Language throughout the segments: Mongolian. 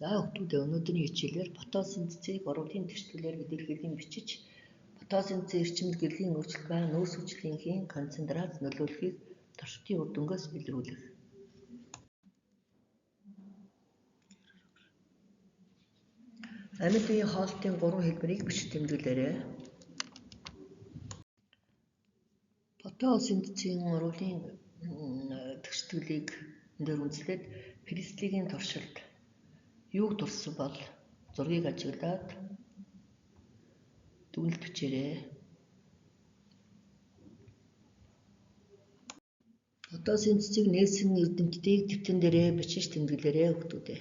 За хүүхдүүдээ, өнөөдрийн хичээлээр фотосинтезийг урвалын тэгшитгэлээр илэрхийлэн бичиж, фотосинтезийн эрчимд гэрлийн өөрчлөлт ба нөөц хүчлэнхийн концентрац нөлөөлөхийг туршилтын үр дүнгээс илрүүлэх. Амьд биеийн хооллолтын гурван хэлбэрийг бичиж тэмдэглээрэй. Фотосинтезийн урвалын тэгшитгэлийг энэ дээр үндэслээд Пристлигийн туршилт юуг туршсан бол зургийг ажиглаад дүгнэлт бичээрэй. Фотосинтезийг нээсэн эрдэмтдийг дэвтэрэн дээрээ бичиж тэмдэглээрэй, хүүхдүүдээ.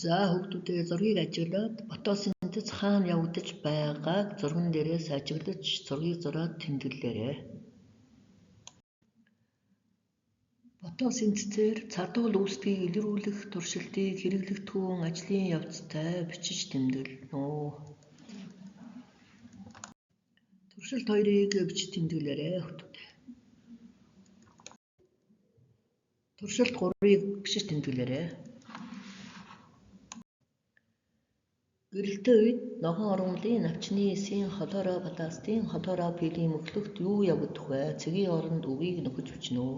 За хүүхдүүдээ, зургийг ажиглаад фотосинтез хаана явагдаж байгааг зурган дээрээс ажиглаж зургийг зураад тэмдэглээрэй. Фотосинтезээр цардуул үүсдэгийг илрүүлэх туршилтыг хэрэглэгдэхүүн ажлын явцтай бичиж тэмдэглэнэ үү. Туршилт хоёрыг бичиж тэмдэглээрэй, хүүхдүүдээ. Туршилт гурвыг бичиж тэмдэглээрэй. Гэрэлтэй үед ногоон ургамлын навчны эсийн хлоропластын хлорофиллийн мөхлөгт юу явагдах вэ? Цэгийн оронд үгийг нөхөж бичнэ үү?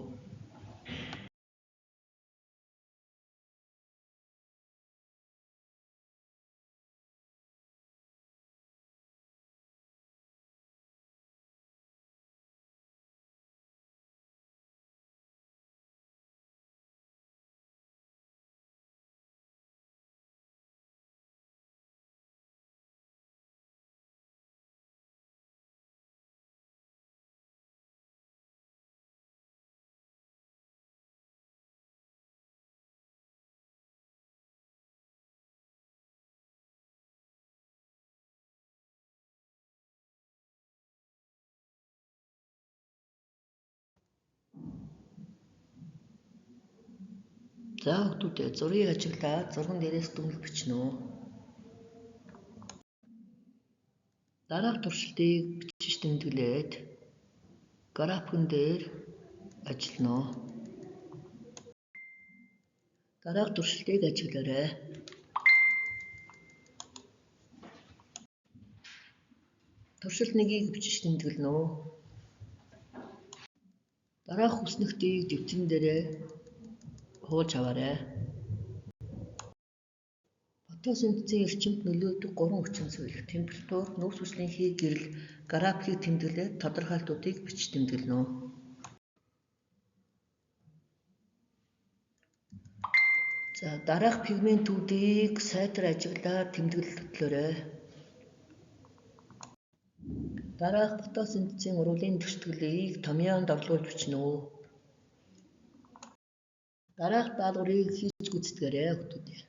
За хүүхдүүдээ, зургийг ажиглаад зурган дээрээс дүгнэлт бичнэ үү? Дараах туршилтыг бичиж тэмдэглээд графикан дээр ажиллана уу? Дараах туршилтыг ажиглаарай. Туршилт нэгийг бичиж тэмдэглэнэ үү? Дараах хүснэгтийг дэвтэрэн дээрээ хуулж аваарай. Фотосинтезийн эрчимд нөлөөлдөг гурван хүчин зүйл: температур, нөөц хүчлэнхий гэрэл графикийг тэмдэглээд тодорхойлолтуудыг бичиж тэмдэглэнэ үү? За дараах пигментүүдийг сайтар ажиглаад тэмдэглэл хөтлөөрэй. Дараах фотосинтезийн урвалын тэгшитгэлийг томьёонд орлуулж бичнэ үү? Дараах даалгаврыг хийж гүйцэтгээрэй, хүүхдүүдээ.